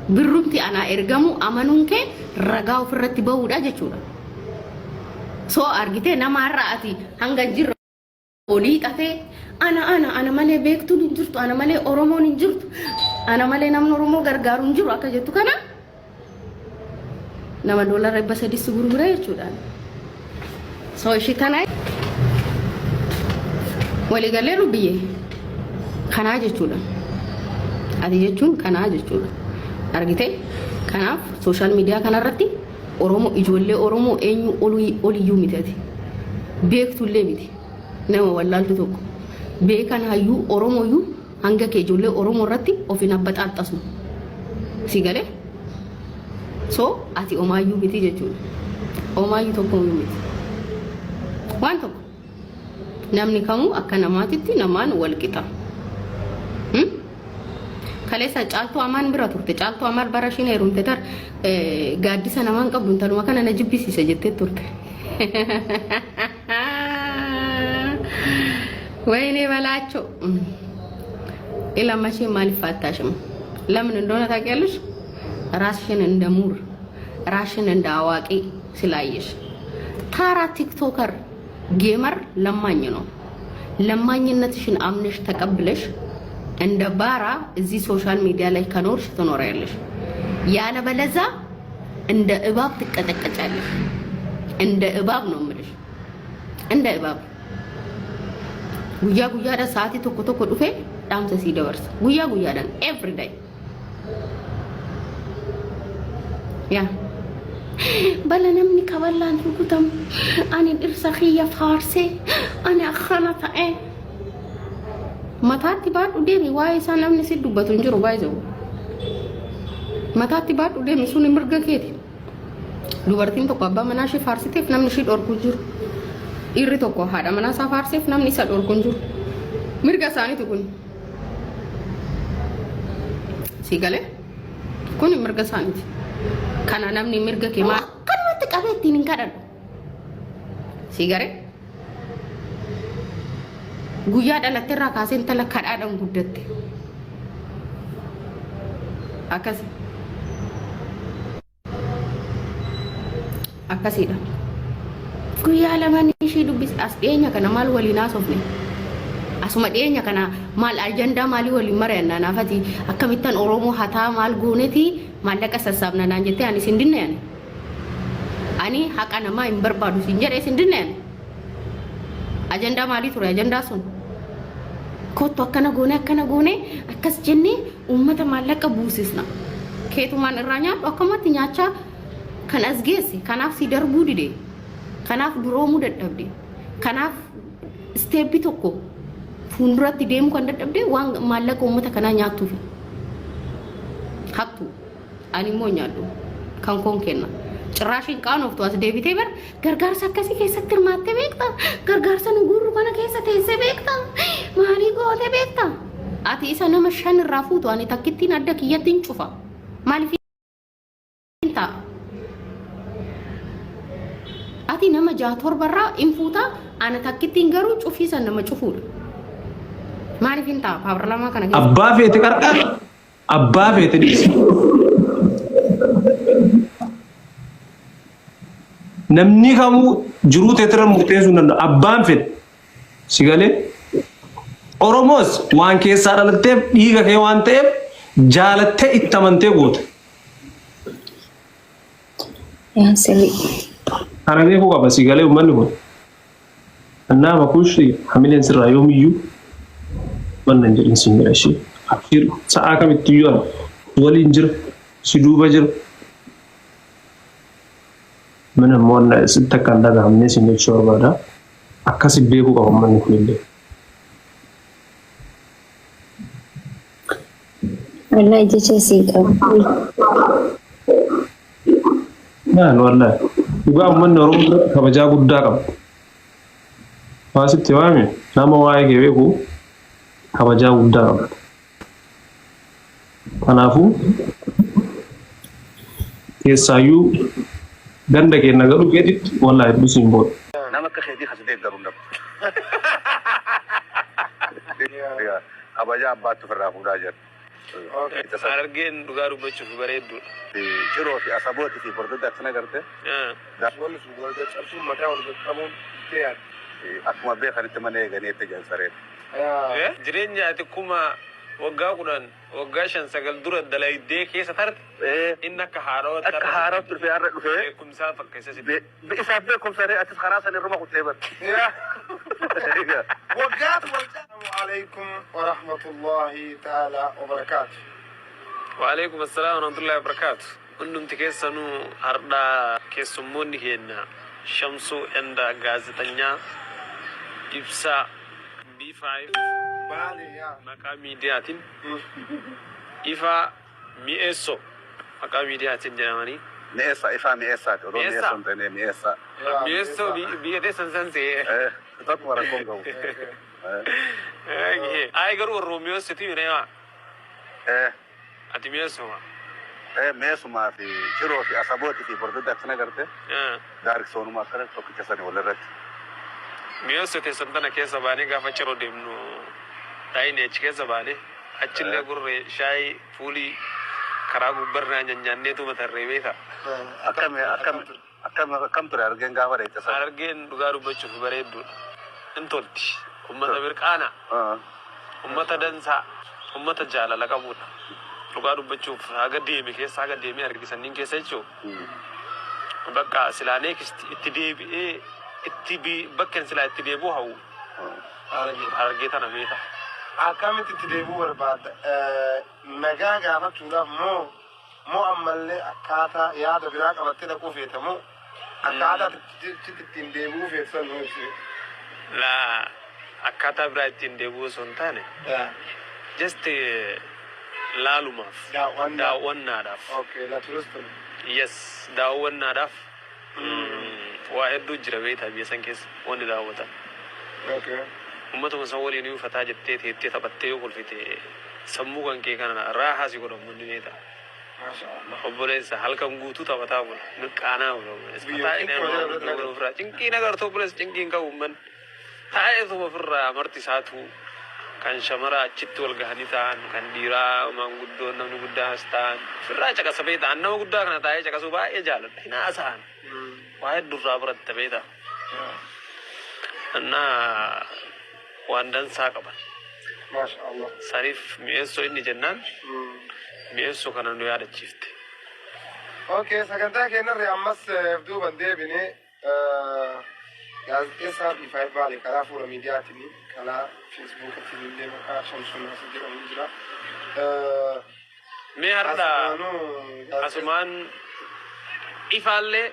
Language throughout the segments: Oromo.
Birrumti anaa ergamuu amanuun kee ragaa ofirratti bahuudha jechuudha. So argitee nama har'a ati hanga hin jirre olii xatee ana ana ana malee beektuun hin jirtu, ana malee Oromoon hin jirtu, ana malee namni Oromoo gargaaru hin jiru akka jettu kana nama doolara 300 si gurgure jechuudha. So ishii tana waliigalee lubbiyyee kanaa jechuudha. Ati jechuun kanaa jechuudha. Argitee? Kanaaf sooshaal miidiyaa kanarratti Oromoo ijoollee Oromoo eenyu oliyyuu miti ati. Beektullee miti. Nama wallaaltu tokko. Beekan hayyuu Oromooyyuu hanga kee ijoollee Oromoo irratti of hin abbaxaaxxasu. Si galee? So ati omaayyuu miti jechuudha. Omaayyuu tokkoyyuu miti. Waan tokko. Namni kamuu akka namaatitti namaan wal qixa. Hmm? Kaleessa Caaltuu Amaan bira turte. Caaltuu Amaan bara ishiin heerumte tar gaaddisa namaan qabdu intaluma kana na jibbisiisa jettee turte. Wayinee balaachoo. Ilama ishee maaliif faattaashima? ለምን እንደሆነ ታውቂያለሽ? ራስሽን እንደ ሙር ራስሽን እንደ አዋቂ ስላየሽ። ታራ ቲክቶከር ጌመር ለማኝ ነው። ለማኝነትሽን አምነሽ ተቀብለሽ እንደ ባራ እዚህ ሶሻል ሚዲያ ላይ ከኖርሽ ትኖሪያለሽ። ያለበለዛ እንደ እባብ ትቀጠቀጫለሽ። እንደ እባብ ነው የምልሽ፣ እንደ እባብ guyyaa guyyaadhaan sa'aatii tokko tokko dhufee dhaamsa sii dabarsa. Guyyaa guyyaadhaan every day. Yaa. Bala namni kaballaan rukutamu ani dhirsa kiyya faarsee ani akkana ta'e. Mataatti baadhu deemi waa'ee isaa namni si dubbatu hin jiru baay'ee. Mataatti baadhu deemi suni mirga keeti. Dubartiin tokko abbaa manaa ishee faarsiteef namni ishee dhorku hin jiru. Dhiirri tokko haadha manaa isaa faarseef namni isa dhorku hin jiru. Mirga isaaniiti kun. Sii galee? Kun mirga isaaniiti. Kana namni mirga kee maal akkanumatti qabee ittiin hin kadhadhu. Sii galee? Guyyaa dhalatte irraa kaasee intala kadhaadhaan guddatte. Akkasi. Akkasiidha. Guyyaa lamaan ishee dubbis as dhiyeenya kana maal waliin haasofne? Asuma dhiyeenya kana maal ajandaa maalii waliin mari'anna naafati akkamittan Oromoo hataa maal gooneti maallaqa sassaabna naan jettee ani isin dinne ani. Ani haqa namaa hin barbaadu siin jedhe isin dinne ani. Ajandaa maalii ture ajandaa sun? Kottu akkana goone akkana goone akkas jennee uummata maallaqa buusisna. Keetumaan irraa nyaadhu akkamatti nyaachaa kan as geesse kanaaf si darbuu dide kanaaf duroomuu dadhabde kanaaf isteeppii tokko fuulduratti deemuu kan dadhabde waan maallaqa uummata kanaa nyaattuufi. Hattuu. Ani immoo hin nyaadhu. Kan koon kenna. Cirraash hin qaanoftu as deebitee bar gargaarsa akkasii keessatti hirmaattee beekta? Gargaarsa nu guurru kana keessa teessee beekta? Maalii goote beekta? Ati isa nama shan irraa fuutu ani takkittiin adda kiyyatti hin cufa. Maaliif hin ta'a? Ati nama jaha torba irraa hin fuuta ana takkittiin garuu cufiisan nama cufuudha. Maaliif hin ta'a paarlaamaa kana keessa? Abbaa feete qarqaar, abbaa feete dhiisi. Namni kamuu jiruu teetirra murteessuu hin danda'u. Abbaan fedhe. Si galee? Oromoos waan keessaa dhalatteef dhiiga kee waan ta'eef jaalattee itti amantee goota. Yaa sirrii. Kana beekuu qaba si galee uummanni kun. Annaa makuushi hamileen sirraa yoomiyyuu wanna hin jedhin siin jedha ishee. Abshiir sa'aa kamittiyyuu ani si waliin jira si duuba jira. Mana immoo wanna sitti akka hin dhagahamne siin jechuu barbaada. Akkasi beekuu qaba uummanni kunillee. Wallahi jecha sii qabu. Naan wallahi. Dhugaa uummanni Oromoo biratti kabajaa guddaa qaba. Waa sitti waame nama waa'ee kee beeku kabajaa guddaa qaba. Kanaafuu keessaayyuu ganda keenya galuu keetitti wallahi hedduu siin boona. Nama akka keetii ka si deeggaru hin dhabu. Kabajaa abbaatti ofirraa fuudhaa jira. Harargeen dhugaa dubbachuuf bareedduudha. Ciroo fi asabooti fi bordodda akkana garte. Wanni sun wal caccabsuun mataa wal qaqqabuun itti yaadde. Akkuma beekanitti mana eeganii itti jansareen. Jireenya ati kuma waggaa 10 waggaa 5 9 dura dalaydee keessa tarte inni akka haarawatti Akka haarawatti dhufee har'a dhufee. Beekumsaa fakkeessa si. Isaaf beekumsa ree atis karaa san irruma kuttee bar. Waggaatu wal Assalamu alaikum wa rahmatullahi ta'ala wa barakaatu. Waalaikum assalam warahmatullahi wabarakatuh. Hundumti keessanuu hardha keessummoonni keenya Shamsuu and Gaazexanyaa Ibsaa B5 Baale yaa. maqaa miidiyaatiin Ifaa Mi'eessoo maqaa miidiyaatiin jedhamanii Mi'eessaa ifaa mi'eessaati odoo Mi'eessaa? mi'eessoo hin ta'in mi'eessaa. Yaa Mi'eessoo biyya teessan san se'ee. Tokkuma rakkoon qabu. Ayi garuu warra mi'eessitu hin Ati mi'eessuma. Mi'eessumaa fi ciroo fi asabooti fi bordodda akkana garte daariksoonuma akkana tokkicha sani walirratti. Mi'eessoo teessan tana keessa baanee gaafa ciroo deemnu taa'inee achi keessa baanee achillee gurree shaayii fuulii karaa gubbarraa nyaanneetu matarree beeka. Akkam akkam akkam akkam ture argeen gaafa dheeyte sana. Harargeen dhugaa dubbachuuf bareedduudha. In tolti. Ummata mirqaana. Ummata dansaa. Ummata jaalala qabuudha. Dhugaa dubbachuuf haga deeme keessa haga deemee arge sanniin keessa jechuun bakka silaa next itti deebi'ee itti bakka silaa itti deebi'u hawwu Harargee tana beeka. Akkamitti itti deebi'uu barbaadda? Nagaa gaafachuudhaaf moo moo ammallee akkaataa yaada biraa qabattee dhaquu feeta moo akkaataa ati ittiin deebi'uu feetu san nuu ibsi. Laa akkaataa biraa ittiin deebi'uu osoo hin taane just laalumaaf Daawwannaa. daawwannaadhaaf. Okay, la turistuma. Yes, daawwannaadhaaf waa hedduu jira beektaa biyya san keessa wanni daawwatan. Ummatuma san waliin iyyuu fataa jettee teettee taphattee yoo kolfite sammuu kan kee kana raahaa si godha ummanni beektaa. Maasha Allah. Obboleessa halkan guutuu taphataa bula mirqaanaa bula obboleessa. Biyya Fataa cinqii inni hojii irratti nama ofirraa cinqii nagartuu obboleessa cinqii hin qabu ummanni. Taa'eetuma ofirraa marti isaatuu kan shamara achitti wal gahanii taa'an kan dhiiraa maanguddoon namni guddaan as taa'an ofirraa caqasa beektaa an nama guddaa kana taa'ee caqasuu baay'ee jaaladha hin haasa'an waa hedduu irraa baratta beektaa. Innaa waan dansaa qaban. Maasha Allah. Saniif mi'eessoo inni jennaan mi'eessoo kana nu yaadachiifte. Okay, sagantaa keenyarri ammas duuban deebine gaazexeessaa fi Faayil Baale karaa fuula miidiyaatiin karaa Feesbuukiitiin illee maqaa Shamsuun Naasir jedhamu jira. Mee har'a Asumaanuu asumaan ifaallee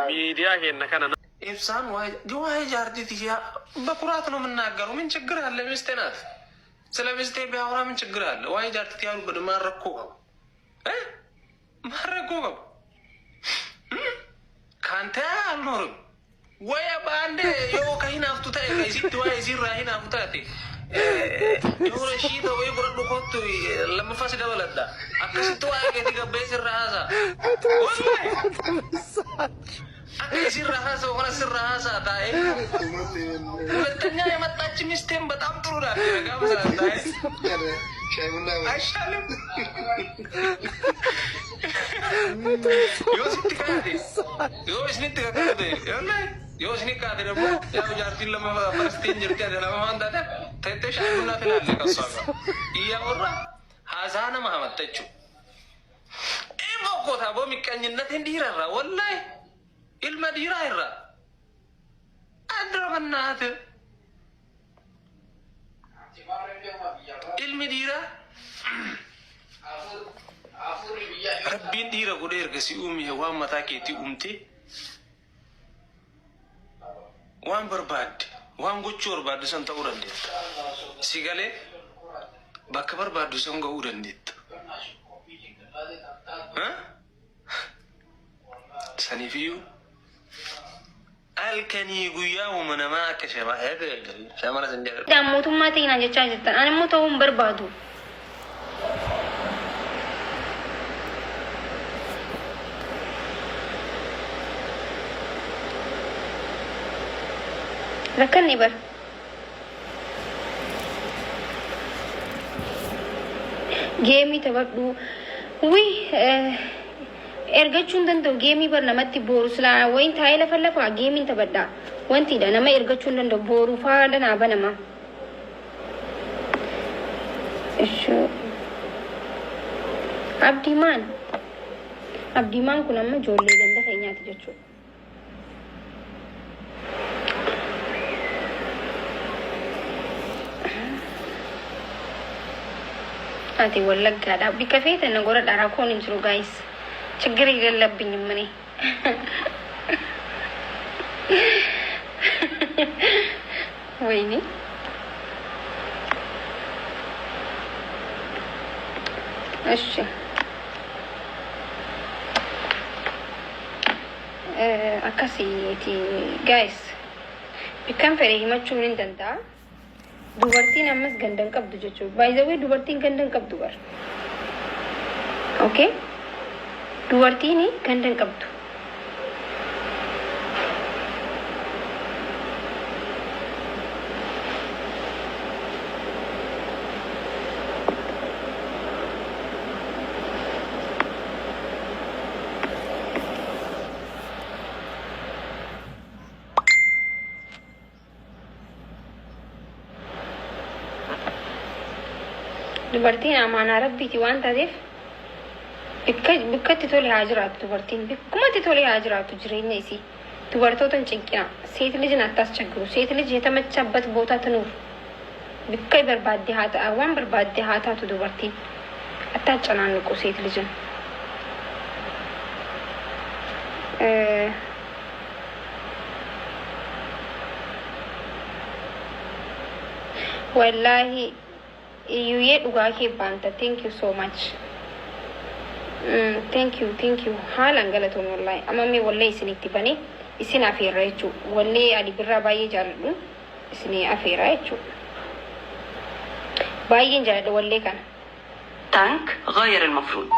miidiyaa keenya kana ኢብሳን ዋይ ጃርቲ ትያ በኩራት ነው የምናገረው። ምን ችግር አለ? ሚስቴ ናት። ስለ ሚስቴ ቢያወራ ምን ችግር አለ? ዋይ ጃርቲ ትያ ማረኮ ማረኮ ከአንተ አልኖርም ወይ በአንዴ የው ከሂናፍቱ ta'e ከisitti waa'ee isiirraa hinaafu taate የሆነ shiita wayii godhadhu kottu lammaffaa si dabaladha akkasitti waa'ee keetii gabbee sirraa haasaa wallahi akka isirraa haasa'u kana sirraa haasaa taa'ee ሁለተኛ የመጣች ሚስቴን በጣም ጥሩ ናት። gaafa sana taa'ee አይሻልም? Yoo sitti kaate yoo isinitti kakkaate wallahi yoo isini kaate ደግሞ ያው jaartiin lama falastiin jirti ati lama waan taate teettee shaayii ቡና ትላለህ ከእሷ ጋር እያወራ haasaa nama hamatta jechuudha. Bokkota boo miqqanyinnatiin dhiirarraa wallahi ilma dhiiraa irraa addura bannaate ilmi dhiiraa rabbiin dhiira godhee erga si uume waan mataa keetii uumte waan barbaadde waan gochuu barbaadde san ta'uu dandeetta. Si galee bakka barbaaddu san ga'uu dandeetta. Saniifiyyuu halkanii guyyaa uuma namaa akka shamara san jedhan. Mootummaa ta'inaan jechaa jirtan. Ani immoo ta'uu hin barbaadu. Rakkanne bar. Geemii taphadhu. Wi ergachuu hin danda'u geemii bar namatti booru silaa wayin taa'ee lafa lafa geemiin taphadha. Wantiidha nama ergachuu hin danda'u booru faadha naa banama. Ishoo. Abdiimaan. Abdiimaan kun amma ijoollee ganda keenyaati jechuudha. Ati Wallaggaadha. Bikka feetan na godhadha rakkoon hin jiru guys. ችግር የለብኝም እኔ። ወይኔ እሺ akkasiiti guys. Bikkan fedhe himachuu ni danda'a. Dubartiin ammas ganda hin qabdu jechuudha. By the way, dubartiin ganda hin qabdu bar. Okay? Dubartiin ganda hin qabdu. Dubartiin amaanaa Rabbiiti waan taateef bikka bikkatti tole haa jiraattu dubartiin bikkumatti tole haa jiraattu jireenya isii. Dubartoota hin cinqina. ሴት ልጅን አታስቸግሩ። ሴት ልጅ የተመቻበት ቦታ ትኑር። Bikka barbaadde haa ta'a waan barbaadde haa taatu dubartiin. አታጨናንቁ ሴት ልጅን። Wallaahi iyyuyyee dhugaa kee baanta. Thank you so much. Thank you, thank you. Haalaan galatoon wallaahi. Amma mee wallee isinitti banee isin afeerra jechuudha. Wallee Ali Birraa baay'ee jaalladhu isinii afeera jechuudha. Baay'een jaalladha wallee kana. تانك غير المفروض.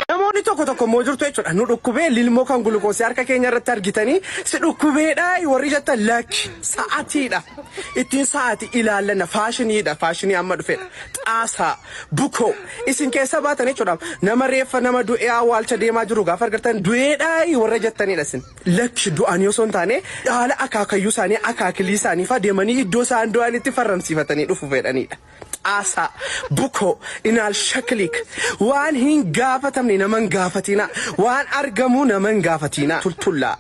Namoonni tokko tokko immoo jirtu jechuudha. Nu dhukkubee lilmoo kan gulukoosii harka keenya irratti argitanii si dhukkubeedha warri jettan lakki sa'atiidha. Ittiin sa'atii ilaallanna faashiniidha. Faashinii amma dhufedha. Xaasaa bukoo isin keessa baatan jechuudha. Nama reeffa nama du'ee awwaalcha deemaa jiru gaafa argattan du'eedha warra jettanidha isin. Lakki du'anii osoo hin taane haala akaakayyuu isaanii akaakilii isaanii fa'aa deemanii iddoo isaan du'anitti farramsiifatanii dhufu fedhanidha. Xaasaa bukoo inaal shaklik waan hin gaafatamne nama hin gaafatina, waan argamu nama hin gaafatina, tultullaa.